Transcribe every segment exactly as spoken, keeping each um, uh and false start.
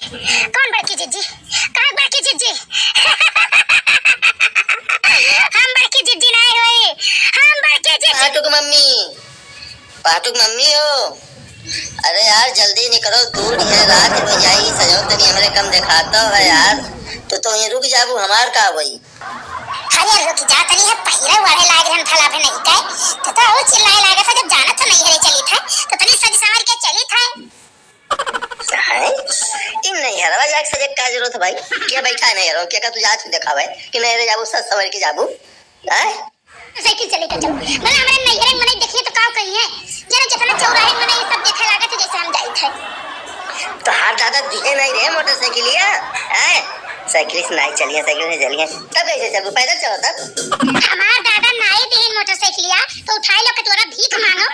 कौन बड़की जिज्जी? कहाँ बड़की जिज्जी? हम बड़की जिज्जी नाहीं होई, हम बड़की जिज्जी। पाठक मम्मी, पाठक मम्मी हो, अरे यार जल्दी निकरो, दूर है, रात हो जाई, सजो तनी हमरे कम देखातो है यार, तो, तो ये रुक जाबू, हमार का होई? अरे रुक जा तनी, है पहिरे ओढ़े लाग रहन भला भी नहीं कहे, तो, तो और चिल्लाए लागे था, जब जानत तो नहीं है चली था, तो तनी सज संवर के चली था। हैं? इन नैहरवा जाके सजे का जरूरत भाई? के बैठा है नैहरवा? के का तू जात देखावे कि नैहरे जाबू, सज संवर के जाबू? हैं? साइकिल चले के चलो। भला हमरे नैहरे में मनई देखिए तो काव कही है? जरा जितना चौराहे में मनई सब देखे लागत है जैसे हम जाइत है। तोहार दादा दिए नहीं रे मोटरसाइकिलिया, हैं? साइकिल से नहीं चलिए, साइकिल से चलिए। तब कैसे चलबू? पैदल चलो तब। हमार दादा नाई दिए मोटरसाइकिलिया, तो उठाए लो कटोरा भीख मांगो।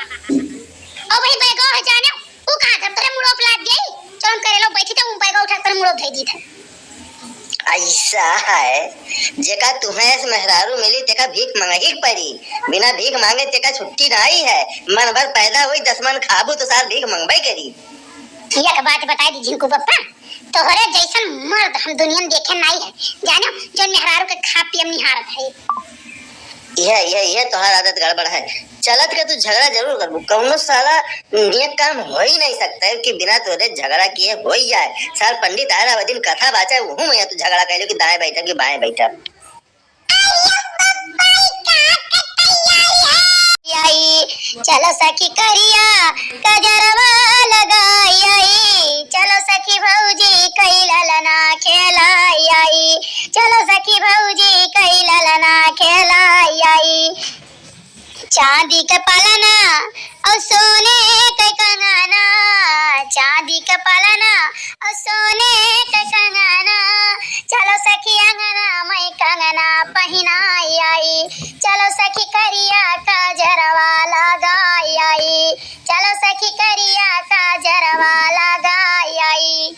और वही बैगो है जाने, ऊ कहाँ धर तोरे मुड़ो पे लाद दिए? चलो हम करे लो बैठी तो ऊ बैगो उठा कर मुड़ो धर दी था। ऐसा है, जेका तुम्हें से मेहरारू मिली, तेका भीख मंगही के पड़ी। बिना भीख मांगे तेका छुट्टी नाई है। मन भर पैदा हुई, दस मन खाबू तो सार भीख मंगबे करी। एक बात बताई दी झिंकू पप्पा, तोहरे जैसन मर्द हम दुनिया में देखे नाई है। जानो, जो मेहरारू के खा पियम निहारत है। यह, यह, यह तोहार आदत गड़बड़ है। चलत के तू झगड़ा जरूर करबू। कौनो साला नेक काम हो ही नहीं सकता है कि बिना तोरे झगड़ा किए हो ही जाए। सार पंडित आए रहा, दिन कथा बाचा, वहू में तू झगड़ा कैले कि दाएं बैठा कि बाएं बैठा। आई, चलो सखी करिया कजरवा लगाई आई, चलो सखी भौजी कई ललना खेलाई आई, चलो सखी भौजी कई ललना खेलाई आई। चांदी के पलना और सोने के कंगना, चांदी के पलना और सोने के कंगना, चलो सखी अंगना में कंगना पहिनाई आई, चलो सखी करिया काजरवा लगाई आई, चलो सखी करिया काजरवा लगाई आई।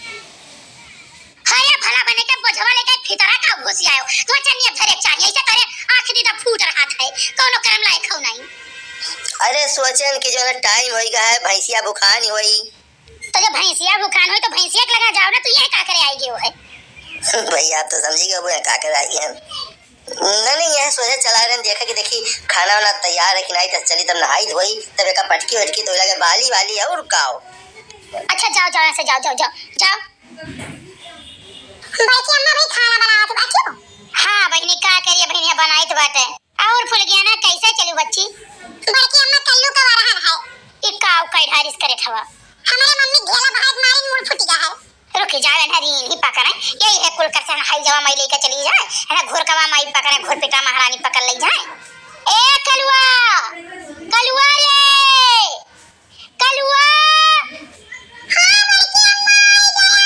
अरे भला बने के बोझवा लेके फितरा का घुसी आयो। तो चनिया धरे चाहिए, ऐसे तोरे आँख दी तो फूट रहा था। कौनो करम लायक हो नहीं। अरे सोचन कि जो ना टाइम होई गा है, भैंसिया भुखान होई। तो जब भैंसिया भुखान होई तो भैंसिया के लगा जाओ ना, तू ये का करे आई गयो है? भैया आप तो समझी गए वो का करे आई है। नहीं, नहीं, यह सोचे चला रहे, देखा कि देखी खाना वाना तैयार है कि नहीं, तो चली तब नहाई धोई, तब एका पटकी वटकी धोई लगे बाली वाली और का हो। अच्छा जाओ, जाओ, यहाँ से जाओ, जाओ, जाओ, जाओ। बड़की अम्मा भी खाना बनावत बा क्यों? हाँ बहिनी, का करिए बहिनी, बनाइत बाटे। और फुलगियाना कैसे चलू बच्ची? बड़की अम्मा कल्लू का वरहन है। ई का कई ढारिस करे हवा? हमारे मम्मी ढेला भाग मारी मूड़ फूट गया है। रुकी जावे ना री, ही पकड़े। यही है कुल करसन हाई जवा माई लेके चली जाए। है ना घोर कवा माई पकड़े, घोर पिटा महारानी पकड़ ले जाए। ए कलुआ, कलुआ रे। कलुआ! हाँ, बड़की अम्मा, आई गया।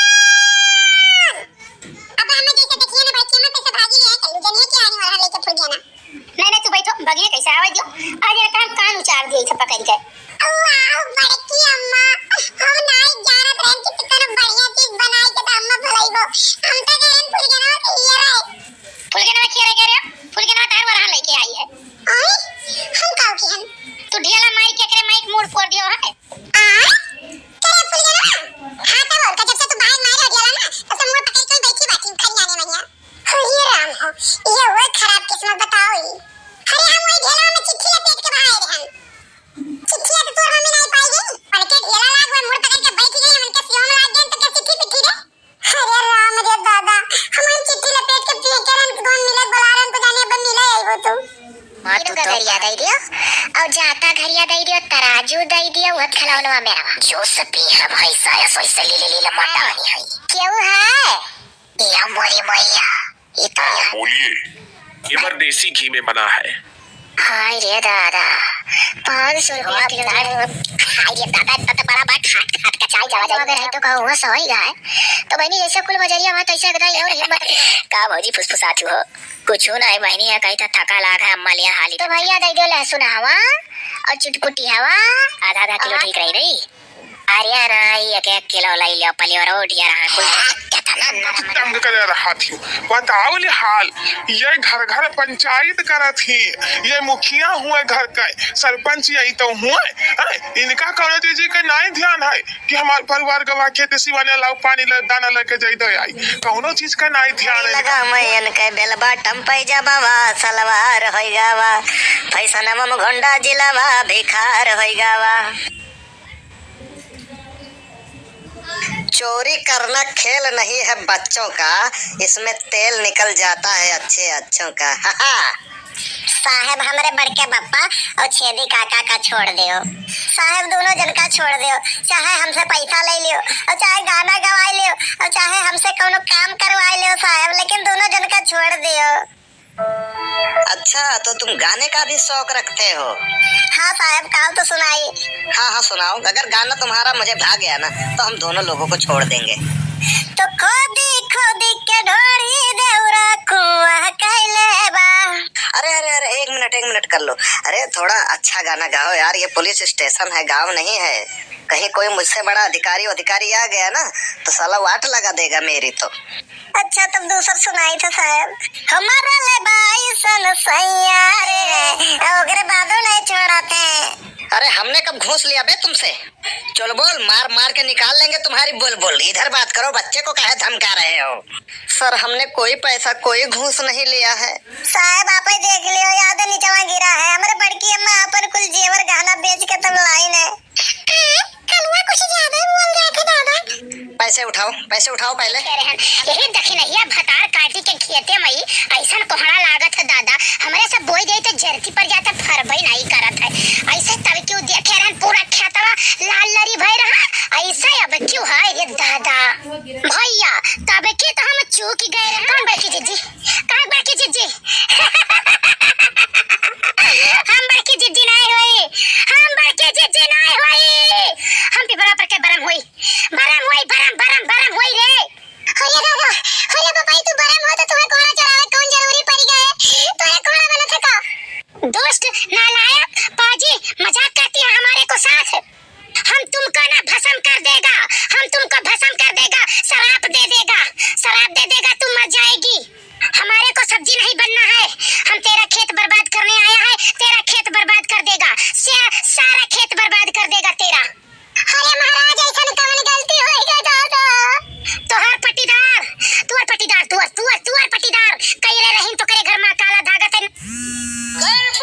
अब हमें जैसे देखिए ना, बड़की अम्मा कैसे भागी गई है, कल्लू जनिए के आने वाला लेके फुलगियाना। नहीं, नहीं, तू बैठो, भगिए कैसे आवे दियो। आज ये काम कान उचार दिए थे पकड़ के। अल्लाह, बड़की अम्मा, हम नहीं जानत रहे कि कितना बढ़िया चीज बनाई के तो अम्मा भलाई वो। हम तो कह रहे हैं फुलगियाना के लिए रहे। फुलगियाना के रहे, कह रहे हो? फुलगियाना तार वरहा लेके आई है। आई? हम काव की हन? तू ढेला माई के, एकरे माई के मूड़ फोड़ दियो है। आ? करे फुलगेना? हाँ, तब और का, जब से तू बाहर मारे हो जाला ना, तब से मुंह पकड़ के बैठी बाटी खरियाने मनिया। अरे राम हो, ये वो खराब किस्मत बताओ ई। अरे हम वही ढेला में चिट्ठी लपेट के बाहर रहन। चिट्ठिया तो तोर मम्मी नहीं पाई गई, पर के ढेला लाग में मुंह पकड़ के बैठ गई, हमन के सिवा में लाग गई, तो क्या चिट्ठी पिट्ठी रे? अरे राम रे दादा, हमन चिट्ठी लपेट के फेंके रहन, कौन मिलत बुला रहन, तो जाने अब मिले अइबो तू। माँ, तू तो घरिया दई दियो, और जाता घरिया दई दियो, तराजू दई दियो, वह खिलौनवा मेरा। जो सपी है भाई, साया सोई से ले ले ले ले, माता हाँ। रानी है। क्यों है? या मोरी मैया, ये तो हाँ, यार। बोलिए, ये बार देसी घी में बना है। हाय रे दादा, पाँच सौ रुपया किलो। हाय रे दादा, इतना तो बड़ा बड़ा खाट खाट के चाय जला जाए। अगर है तो कहूँ, वो सही है। तो बहनी, जैसे कुल बजरिया हुआ, तैसे एकदम और हिम्मत। का भौजी फुसफुसात हो? कुछू नहीं बहनी, या कही था थका लाग है, अम्मा लिया हाली। तो भैया दे दो लहसुन हवा और चिटकुटी हवा। आधा आधा किलो हाँ। ठीक रही नहीं। अरे ना, ये एक एक किलो लाई लियो, पलियो रो उठिया रहा कुल। हाँ, तो तंग करे रहत ही। बताओ ले हाल, ये घर घर पंचायत करत ही, ये मुखिया हुए घर के, सरपंच यही तो हुए, हैं? इनका कौनो चीज के नाई ध्यान है कि हमार परिवार गवा खेत सिवाने लाओ, पानी ले, दाना लेके जाई दे आई, कौनो चीज का नाई ध्यान है इनका। लगा मैं इनके बेलबा टम्पई जबावा, सलवार होई गावा, फैसनवा में घोंडा जिलावा, भिखार होई गावा। चोरी करना खेल नहीं है बच्चों का, इसमें तेल निकल जाता है अच्छे अच्छों का। साहेब, हमरे बड़के बप्पा और छेदी काका का छोड़ दियो। साहेब, दोनों जन का छोड़ दियो, चाहे हमसे पैसा ले लियो और चाहे गाना गवाई लियो और चाहे हमसे कौनो काम करवाई लियो साहेब, लेकिन दोनों जन का छोड़ दियो। अच्छा, तो तुम गाने का भी शौक रखते हो? हाँ साहेब, काल तो सुनाई। हाँ, हाँ, सुनाओ। अगर गाना तुम्हारा मुझे भा गया ना, तो हम दोनों लोगों को छोड़ देंगे। तो खोदी खोदी के ढोढ़ी देउरा कुआं कैले बा। अरे, अरे, अरे, एक मिनट, एक मिनट कर लो। अरे, थोड़ा अच्छा गाना गाओ यार, ये पुलिस स्टेशन है, गाँव नहीं है। कहीं कोई मुझसे बड़ा अधिकारी वधिकारी आ गया ना, तो साला वाट लगा देगा मेरी तो। अच्छा, तब दूसर सुनाई था साहेब। हमारा ले बाई सन सैया रे, ओकरे बादो नहीं छोड़त है। अरे, हमने कब घूस लिया बे तुमसे? चुलबुल, मार मार के निकाल लेंगे तुम्हारी बुलबुल। इधर बात करो, बच्चे को काहे धमका रहे हो? सर, हमने कोई पैसा, कोई घूस नहीं लिया है। साहेब, आप ही देख लियो, याद निचवा गिरा है। हमरे बड़की अम्मा अपन कुल जेवर गहना बेच के तब लाइन है। कलुआ कुछ ज्यादा ही बोल रहा था दादा। पैसे उठाओ, पैसे उठाओ पहले। कह रहे हैं, यही दखिनहिया भतार काटी के खेते मई, ऐसन कोहड़ा लागत है दादा, हमरे सब बोई दे तो जरती पर जाता, फरबई नहीं करत है। ऐसे तब क्यों देखे रहन पूरा खेतवा लाल लरी भय रहा, ऐसे अब क्यों है रे दादा? भैया, तब के तो हम चूक गए रहन। कौन बड़की जीजी?